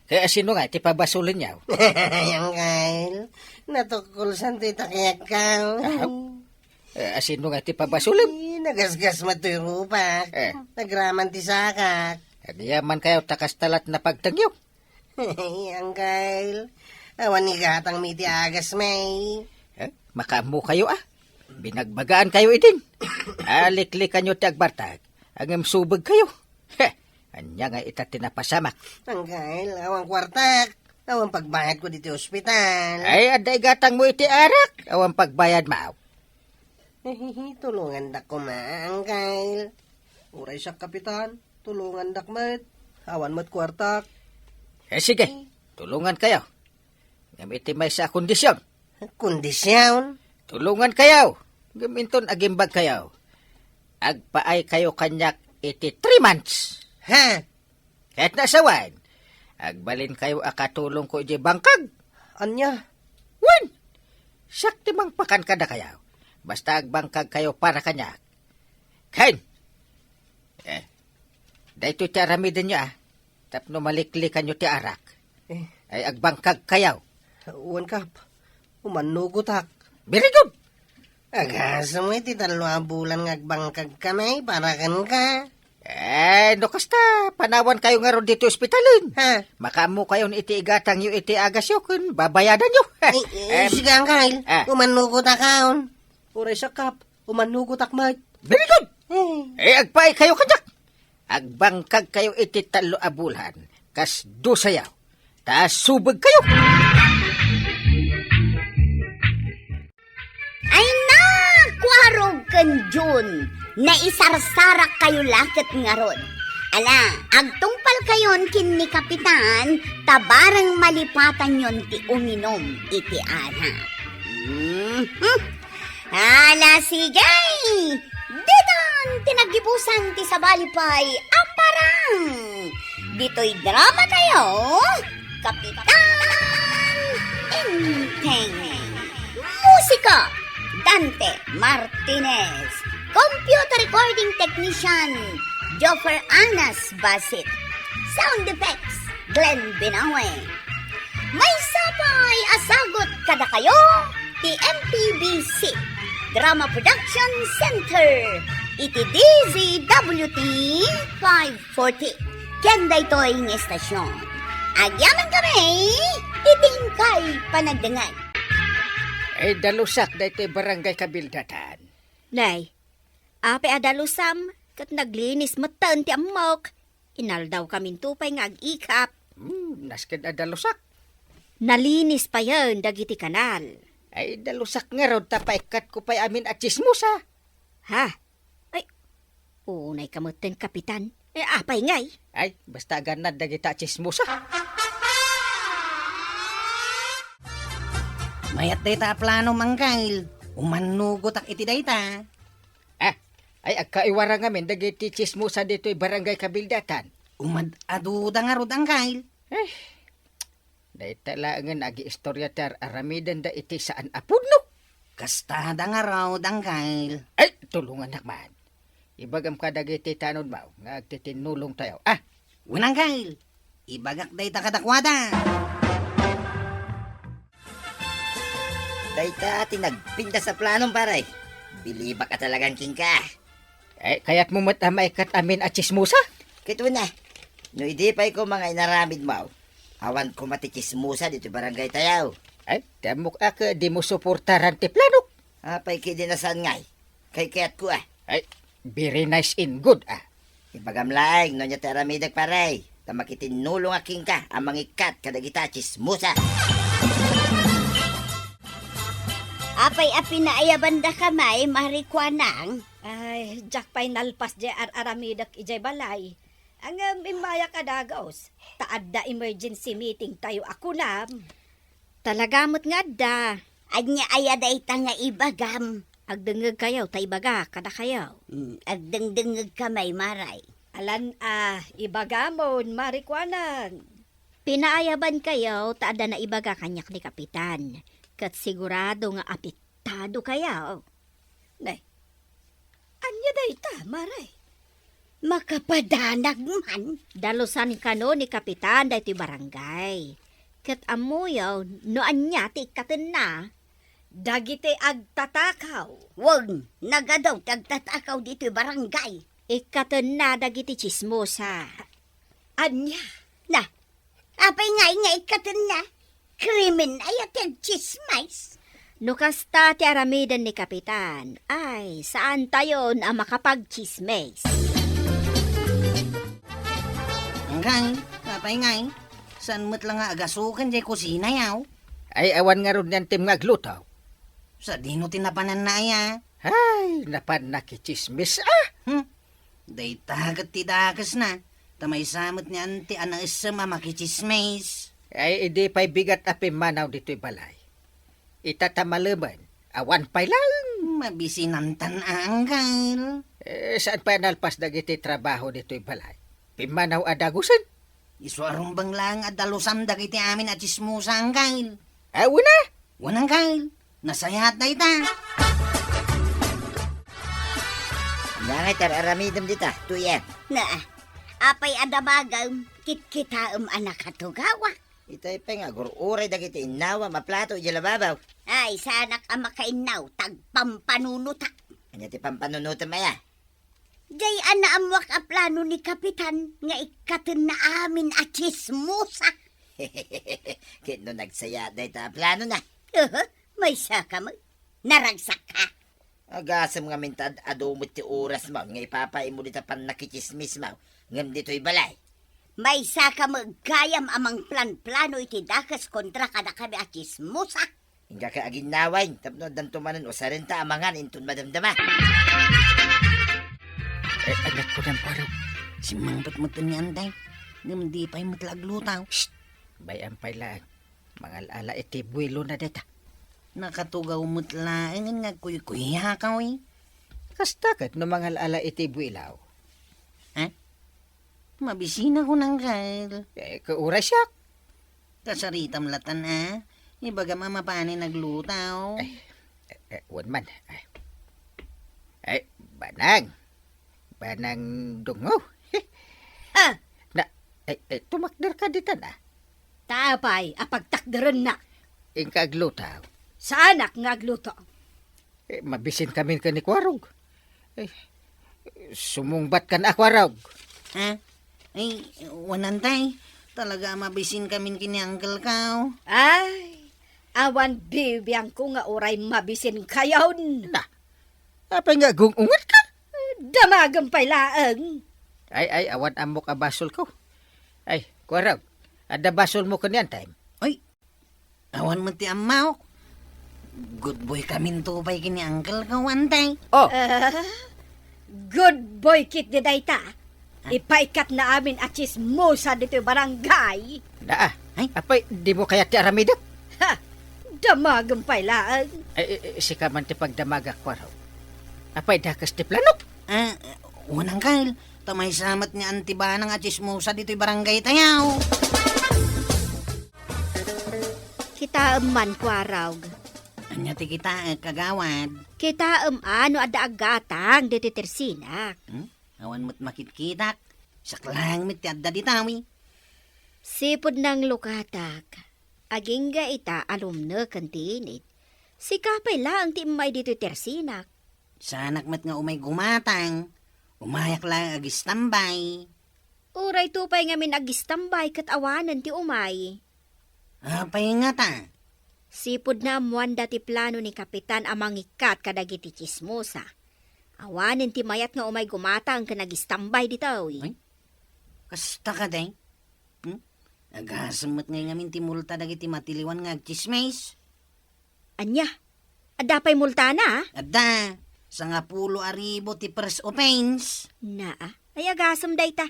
Kaya sino nga ti pabasulenyo? Angkel, natukkolsan ti takayagkaw. Ah, eh, sino nga ti pabasulem? Eh, nagasgas met toy rupak. Eh. Nagraman ti sakak. Ania man kayo ta kasta la ti napagtengyo? Angkel, awan igatang mi ti agas, may. Eh, makaammo kayo, ah. Binagbagaan kayo idin. Aliklikan yo ti agbartag. Ngem subeg kayo. Heh, ania nga ita ti napasamak? Angkel, awan kuartak. Awan pagbayad ko diti ospital. Ay, adda igatang mo iti arak. Awan pagbayad mo. Tulungandak koma, Angkel. Uray siak, Kapitan. Tulungandak met. Awan met kuartak. Eh, sige. Tulungan kayo. Ngem iti maysa a kondisyon. Kondisyon? Tulungan kayo. Ngem inton agimbag kayo, agpaay kayo kaniak iti three months. Ha? Ket nasawen, agbalin kayo a katulong ko iti bangkag. Ania? Wen, siak ti mangpakan kada kayo. Basta agbangkag kayo para kaniak. Ken, eh, Daytoy ti aramidenyo, a, tapno maliklikanyo ti arak. Eh. Ay, agbangkagkayo. Wen, Kap. Umannugotak. Very good. Agasem iti tallo a bulan nga agbangkagkami para kenka. Eh, no kasta, panawankayo ngarud ditoy ospitalen. Ha? Makaammokayon iti igatangyo iti agasyo ken babayadanyo. Ay, eh, em, sige, Angkel. Ah. Umannugotakon. Uray siak, Kap. Umannugotak met. Very good. Eh. Eh, agpaaykayo kadiak. Agbangkagkayo iti tallo a bulan, kas dusayo, ta subegkayo. Ay, naku, Arog ken Jun, naisarsarakkayo la ket ngarud. Ala, agtungpalkayon ken ni Kapitan, ta bareng malipatanyon ti uminom iti arak. Mhm. Ala, sige! Ditan ti naggibusan ti sabali pay a parang! Ditoy drama tayo, Kapitan Enteng. Musika, Dante Martinez. Computer recording technician, Joffer Anas Basit. Sound effects, Glenn Binawe. Maysa pay a sagut kadakayo ti M P B C Drama Production Center iti D Z W T five forty ken daytoy nga estasyon. Agyamankami iti inkay panagdengngeg. Ay, dalusak daytoy barangay kabildatan. Nay, apay a dalusam, ket naglinis metten ti ammok. Inaldawkaminto pay nga agikap. Hmm, nasked a dalusak. Nalinis payen dagiti kanal. Ay, dalusak ngarud ta paikkatko pay amin a tsismosa. Ha? Ay, unayka metten, Kapitan. Eh, apay ngay? Ay, basta agannad dagita a tsismosa. Mayat dayta a planom, Angkel. Umannugotak iti dayta. Ah, ay, agkaiwara ngamin dagiti tsismosa ditoy barangay kabildatan. Umad-aduda ngarud, Angkel. Eh, dayta laengen agiistorya ti ar-aramidenda iti saan a pudno. Kastada ngarud, Angkel. Ay, tulongannak man. Ibagam kadagiti tanodmo nga agtitinnulongtayo. Ah! Wen, Angkel. Ibagak dayta kadakuada. Dayta ti nagpintas a planom, pare. Bilibak a talagan kenka. Eh, kayatmo met a maikkat amin a tsismosa? Ket wen a, no idi pay koma nga inaramidmo, awan koma ti tsismosa ditoy barangay tayo. Eh, ti ammok a ket dimo suportaran ti planok. Apay ketdi a saan ngay? Kay kayatko a. Ay, very nice and good, ah. Ibagam laeng no ania ti aramidek, pare, ta makitinnulongak kenka a mangikkat kadagita a tsismosa. Apay a pinaayabandaka may, Mari Kuanang? Ay, diak pay nalpas diay ar-aramidek idiay balay. Ngem immayak a dagus, ta adda emergency meeting tayo a kunam. Talaga met nga adda. Ania aya dayta nga ibagam? Agdengngegkayo ta ibagak kadakayo. Hmm, agdengdengngegkami, Mari. Alan a ibagamon, Mari Kuanang. Pinaayabankayo ta adda naibaga kaniak ni Kapitan, ket sigurado nga apektado kayo. Nay, ania dayta, Mari? Makapadanag man. Dalusan kano ni Kapitan daytoy barangay. Ket ammoyo no ania ti ikkatenna? Dagiti agtatakaw. Wen, nagadu ti agtatakaw ditoy barangay. Ikkatenna dagiti tsismosa. Ania? Na, apay ngay nga ikkatenna? Krimen aya ti agtsismis? No kasta ti aramiden ni Kapitan, ay, saantayon a makapagtsismis. Ngay, apay ngay, saan met la nga agasuken diay kusina yaw? Ay, awan ngarud ni Antim nga agluto. Sadino ti napananna aya? Ay, napanna kitsismis, ah! Hmm? Dayta ket ti dakesna, ta maysa met ni Anti a naisem a makitsismis. Ay, idi pay bigat a pimmanaw ditoy balay. Ita ta malemen, awan pay laeng. Mabisinantan a, Angkel. Eh, saan pay a nalpas dagiti trabaho ditoy balay? Pimmanaw a dagusen. Isu a rumbeng laeng a dalusam dagiti amin a tsismosa, Angkel. Ah, wen a? Wen, Angkel. Nasayaat dayta. Ania ngay ti ar-aramidem dita, Tuyeng? Na, Apay a damagem, kitkitaem a nakatugawak. Itay pay nga agur-uray dagiti innawam a plato idiay lababaw. Ay, saanak a makainnaw, tagpampanunotak. Ania ti pampanunotem aya? Jay a naammoak a plano ni Kapitan nga ikkatenna amin a tsismosa. Ket no nagsayaat dayta a planona? Aha, maysa ka met. Naragsakka. Agasem ngamin ta ad-adu met ti orasmo nga ipapaaymo dita pannakitsismismo ngem ditoy balay. Maysa ka met gayam a mangplanplano iti dakes kontra kadakami a tsismosa. Inggaka aginnawaen tapno addanto manen usarenta a mangan inton madamdama. Eh, anak ko, Dang Paro. Simmangpet met ni Antay. Ngem di pay met la aglutaw. Shh! Bay-am pay laeng. Mangal-ala iti buwelona dayta. Nakatugaw met laeng nga agkuykuyakaw, eh. Kasta ket no mangal-ala iti buwelo. Ha? Mabisinak, Uncle. Eh, kauray siak. Kasaritam latan, a. Ibagam a mapanen aglutaw. Ay, eh, eh, wen man. Ay. Ay, banang. Banang dungo. Ha? Na, ay, ay, tumakder ka ditan, a. Ta apay a pagtakderennak? Inka aglutaw. Saanak nga agluto? Eh, mabisin kamin ken ni Kuarog. Eh, sumungbat kan a Kuarog. Ha? Ay, wen Antay. Talaga a mabisin kamin ken ni Uncle ko. Ay, awan bibiangko nga uray mabisin kayon. Na, apay nga agung-unget ka? Damagem pay laeng. Ay, ay, awan ammok a basol ko. Ay, Kuarog, adda basol mo ken ni Antay? Ay, awan met ti ammok. Good boy kaminto pay ken ni Uncle ko, Antay. Oh. Ah, good boy ketdi dayta. Ah. Ipaikkatna amin a tsismosa ditoy barangay. Naa. Ay. Apay, dimo kayat ti aramidek? Ha! Damagem pay laeng. Ay, eh, eh, sika man ti pagdamagak, Kuarog. Apay, dakes ti planok? Ah, wen Uncle, ta maysa met nga antibanang a tsismosa ditoy barangay tayo. Kitaem man, Kuarog. Ania ti kitaek, kagawad? Kitaem a no adda aggatang ditoy tersinak. Hmm? Awan met makitkitak. Siak laeng met ti adda ditawi. Sipud nanglukatak, agingga ita a lumneken ti init. Sika pay laeng ti immay ditoy tersinak. Saanak met nga umay gumatang. Umayak laeng agistambay. Uray to pay ngamin agistambay ket awanen ti umay. Apay ngata? Sipud naammoanda ti plano ni Kapitan a mangikkat kadagiti tsismosa. Awanen ti mayat nga umay gumatang ken agistambay ditoy. Ay, kasta kadi? Hmm? Agasem met ngay ngamin ti multa dagiti matiliwan nga agtsismis. Ania? Adda pay multana, a? Adda. Sangapulo a ribu ti first offense. Naa, ay agasem dayta.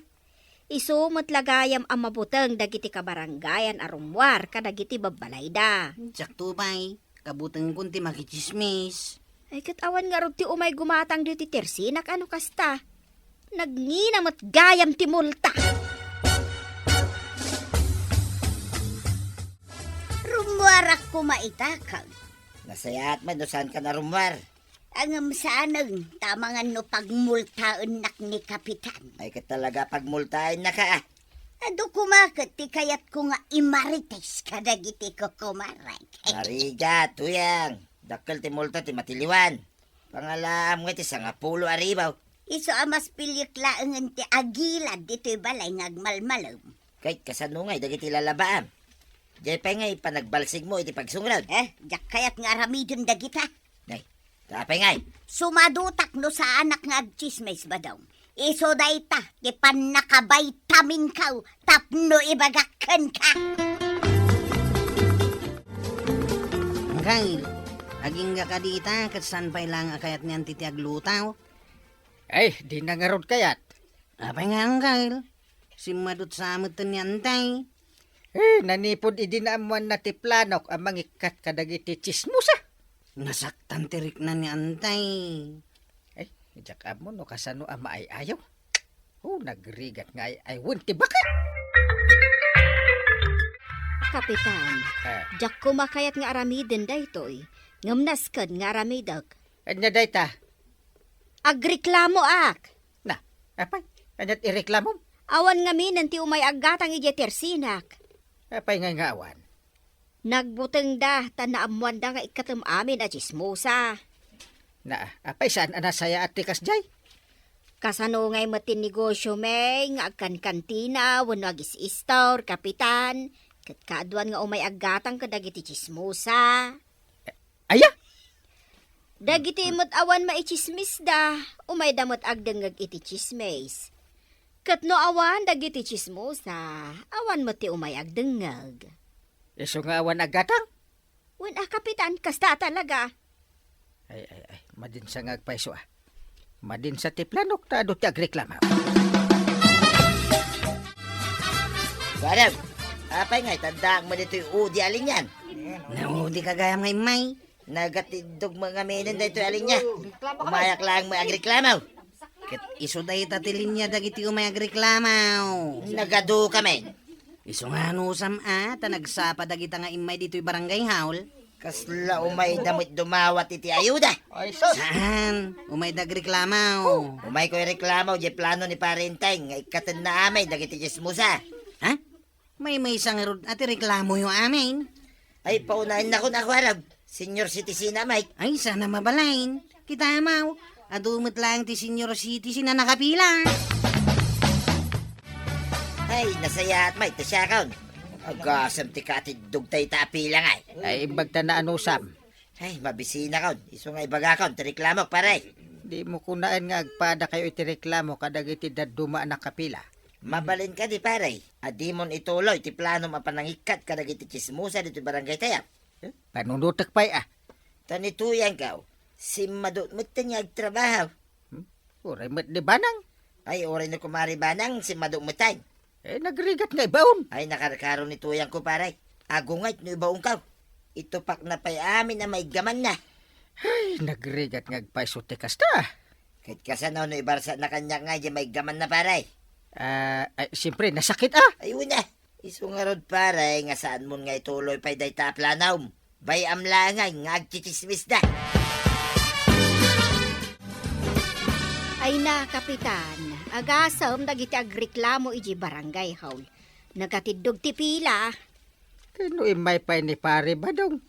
Isu met la gayam a mabuteng dagiti kabarangayan a rummuar kadagiti babbalayda. Diak to pay, kabutengkon ti makitsismis. Ay, ket awan ngarud ti umay gumatang ditoy tersinak a no kasta. Nagngina met gayam ti multa. Rummuarak koma ita, kag. Nasayaat met no saanka a rummuar. Ngem saanen, ta amangan no pagmultaennak ni Kapitan. Ay, ket talaga pagmultaennaka, a. Adu koma ket ti kayatko nga imarites kadagiti kukumarek. Narigat, Tuyang. Dakkel ti multa ti matiliwan. Pangalaam nga ti sangapulo a ribu. Isu a mas piliek laengen ti agilad ditoy balay nga agmalmalem. Ket kasano ngay dagiti lalabaam? Diay pay ngay panagbalsigmo iti pagsungrad? Eh, diak kayat nga aramiden dagita. Nay, ta apay ngay? Sumadutak no saanak nga agtsismis, Badong. Isu dayta ti pannakabaytaminko tapno ibagak kenka. Angkel, agingga kadi ita ket saan pay laeng a kayat ni Anti ti aglutaw? Ay, dina ngarud kayat. Apay nga, Angkel? Simmadut sa met ni Antay. Eh, nanipud idi naammuanna ti planok a mangikkat kadagiti tsismosa. Nasaktan ti rikna ni Antay. Ay, diak ammo no kasano a maay-ayaw. Oh, nagrigat nga ay-ay wen ti baka. Kapitan, ah, diak koma kayat nga aramiden daytoy. Ngem nasken nga aramidek. Ania dayta? Agreklamoak. Na, apay, aniat ireklamom? Awan ngamin ti umay aggatang idiay tersinak. Apay ngay nga awan? Nagbutengda, ta naammoanda nga ikkatem amin a tsismosa. Na, apay saan a nasayaat ti kasdiay? Kasano ngay met ti negosio, May, nga agkankantina wenno agis-istor, Kapitan? Ket kaaduan nga umay aggatang kadagiti tsismosa. Aya? Dagiti met awan maitsismisda, umayda met agdengngeg iti tsismis. Ket no awan dagiti tsismosa, awan met ti umay agdengngeg. Isu nga awan aggatang? Wen a, Kapitan, kasta talaga. Ay, ay, ay, madinsa nga agpayso, a. Madinsa ti planok ta adu ti agreklama. Kuarem, apay nga itandaak mo ditoy udi a linian? Naudi ka gayam nga immay. Nagatiddog mo ngamin daytoy a linia. Umayak laeng mo agreklamo. Ket isu dayta ti linia dagiti umay agreklamo. Nagadu kami. Isu nga anusam a, ta nagsapa dagita nga immay ditoy barangay hall. Kasla umayda met dumawat iti ayuda. Ay, sus! Saan? Umayda agreklamo. Umayko ireklamo, di plano ni Pare Enteng nga ikkatenna amay dagiti tsismosa. Ha? Maymaysa ngarud a ti reklamoyo amin. Ay, paunaennakon a kuarem. Senior citizen a, Mike. Ay, saan a mabalin. Kita maw, adu met laeng ti senior citizen a nakapila. Ay, nasayaat, Mike, ta siakon. Agasem ti katiddog dayta a pila ngay. Ay, imbagta na anusam. Ay, mabisinakon. Isu nga ibagakon ti reklamok, pare. Dimo kunaen nga agpadakayo iti reklamo kadagiti dadduma a nakapila. Mabalin kadi, pare, a dimon ituloy ti planom a panangikkat kadagiti tsismosa ditoy barangay tayo? Eh, panunutek pay, a. Ta ni Tuyangko, simmadu metten nga agtrabaho. Hmm? Uray met ni Banang. Ay, uray ni Kumare Banang, simmadu metten. Eh, nagrigat nga ibaon. Ay, nakarkaro ni Tuyangko, pare. Agungayt no ibaonko. Itupakna pay amin a maiggamanna. Ay, nagrigat nga agpayso ti kasta. Ket kasano no ibarsatna kaniak nga idiay maiggamanna, pare? Ah, ay, siyempre, nasakit, a. Ay, wen a. Isu ngarud, pare, nga saanmon nga ituloy pay dayta a planom. Bay-am laeng nga agtsitsismisda. Ay na, Kapitan, agasem dagiti agreklamo idiay barangay hall. Nagatiddog ti pila. Ken no immay pay ni Pare Badong?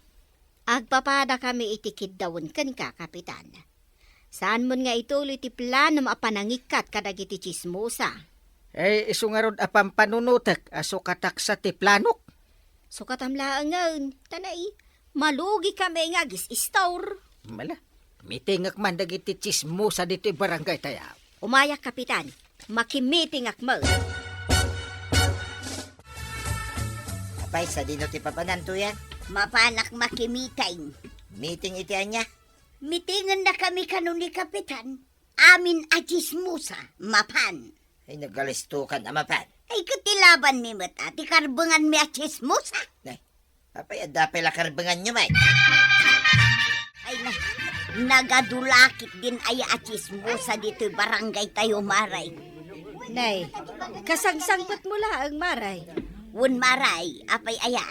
Agpapadakami iti kiddawen kenka, Kapitan. Saanmon nga ituloy ti planom a panangikkat kadagiti tsismosa. Eh, isu ngarud a pampanunutek a sukataksa ti planok. Sukatam laengen, ta nay, malugikami nga agis-istor. Mala, mitingek man dagiti tsismosa ditoy barangay tayo. Umayak, Kapitan. Makimitingak met. Apay, sadino ti papanan, Tuyang? Mapanak makimiting. Miting iti ania? Mitengennakami kano ni Kapitan. Amin a tsismosa, mapan. Ay, nagalistokan a mapan. Ay, ket ti labanmi met a, ti karbenganmi a tsismosa. Nay, apay, adda pay la karbenganyo, May? Ay, na, nagadu la ketdin aya a tsismosa ditoy barangay tayo, Maray. Nay, kasangsangpetmo laeng, Maray. Wen, Maray, apay aya?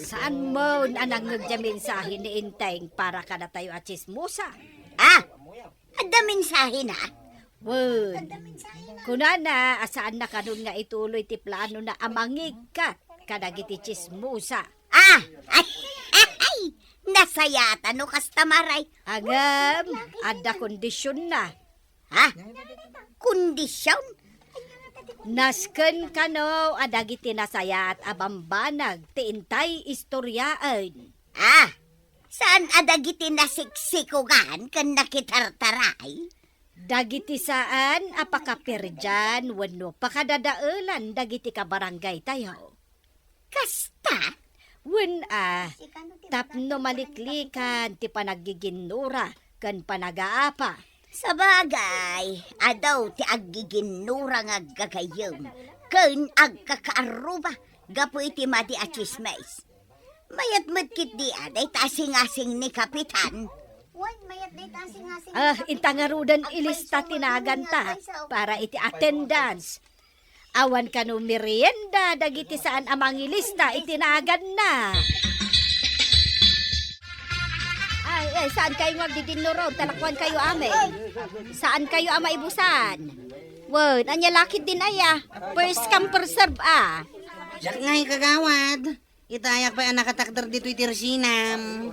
Saanmon a nangngeg diay mensahe ni Enteng para kadatayo a tsismosa? Ah, adda mensahena? Wen, kunana a saanna kanon nga ituloy ti planona a mangikkat kadagiti tsismosa. Ah, ay, ay, nasayaat no kasta, Maray. Ngem, adda kondisionna. Ha? Kondisyon? Nasken kano a dagiti nasayaat a bambanag ti intay istoriaen. Ah, saan a dagiti nasiksikogan ken nakitartaray? Dagiti saan a pakaperdian wenno pakadadaelan dagiti kabarangay tayo. Kasta? Wen a, tapno maliklikan ti panaggiginnura ken panagaapa. Sabagay, adu ti aggiginnura nga aggagayyem ken agkakaarruba gapu iti madi a tsismis. Mayat met ketdi a dayta a singasing ni Kapitan. Wen, mayat dayta a singasing ni Kapitan. Ah, inta ngaruden ilista ti naganta para iti attendance. Awan kano merienda dagiti saan a mangilista iti naganna. Ay, ay, saan kayo nga agdidinnuron? Talakuan kayo, ame. Saan kayo a maibusan? Wen, ania la ketdin aya? First come, first serve, a. Diak ngay, kagawad. Itayak pay a nakatakder ditoy tersinam.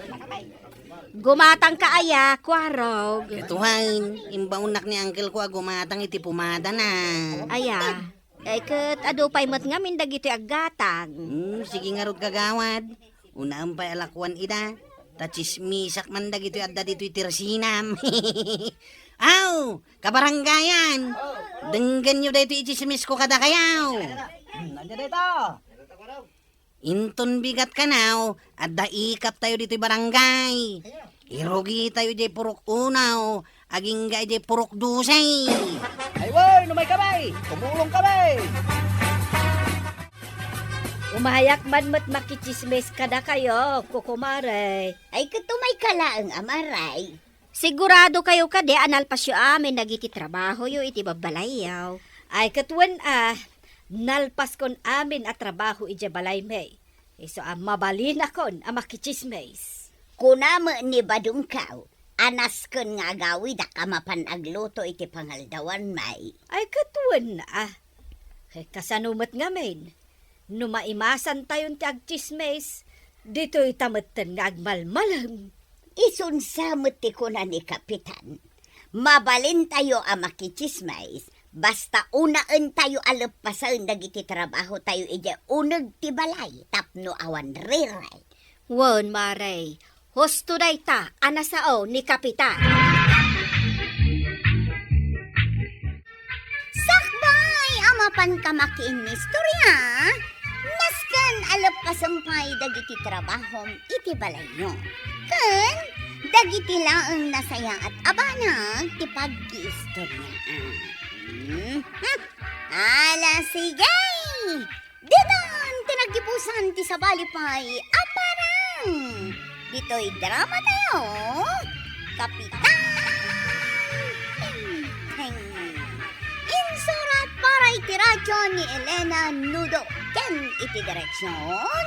Gumatangka aya, Kuarog? Ket wen, imbaonnak ni uncle ko a gumatang iti pumadana. Aya. Ay, ket adu pay met ngamin dagitoy aggatang. Hmm, sige ngarud, kagawad. Unaem pay a lakuan ida. Ta tsismisak man dagitoy adda ditoy tersinam. Aw, kabarangayan. Denggenyo daytoy itsismis ko kadakayo. Hmm, ania dayta? Inton bigat kanaw, adda ikaptayo ditoy barangay. Irugitayo idiay purok unaw, agingga idiay purok dusay. Ay, wen, umay kami! Tumulong kami! Umayak man met makitsismis kadakayo, kukumare. Ay, ket umayka laeng, a Mare. Sigurado kayo kadi a nalpasyo amin dagiti trabahoyo iti babbalayyo? Ay, ket wen a, nalpaskon amin a trabaho idiay balaymi. Isu a mabalinakon a makitsismis. Kuna met ni badongko a nasken nga agawidak a mapan agluto iti pangaldawanmi. Ay, ket wen a. Kasano met ngamin? No maimasantayon ti agtsismis, ditoyta metten nga agmalmalem. Isunsa met ti kuna ni Kapitan, mabalintayo a makitsismis, basta unaentayo a leppasen dagiti trabahotayo idiay uneg ti balay tapno awan riray. Wen, Mare, husto dayta a nasao ni Kapitan. Sakbay a mapanka makiinnistorya, nasken a leppasen pay dagiti trabahom iti balayyo. Ken dagiti laeng nasayaat a banag ti pagkiistoryaam. Mhm. Ala, sige! Ditan ti naggibusan ti sabali pay a parang ditoy drama tayo, Kapitan Tengteng. Insurat para iti radyo ni Elena Nudo ken iti direksyon,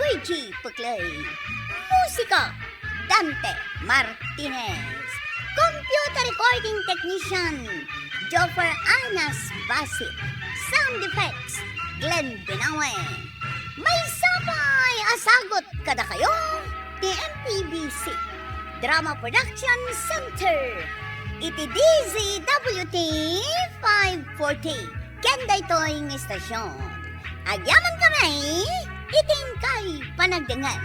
Virgie Puclay. Musika, Dante Martinez. Computer recording technician, Joffer Anas Basit. Sound effects, Glenn Binawe. Maysa pay a sagut kadakayo ti M P B C Drama Production Center iti D Z W T five forty. Ken daytoy nga istasyon, agyaman kami iti inkay panagdengngeg.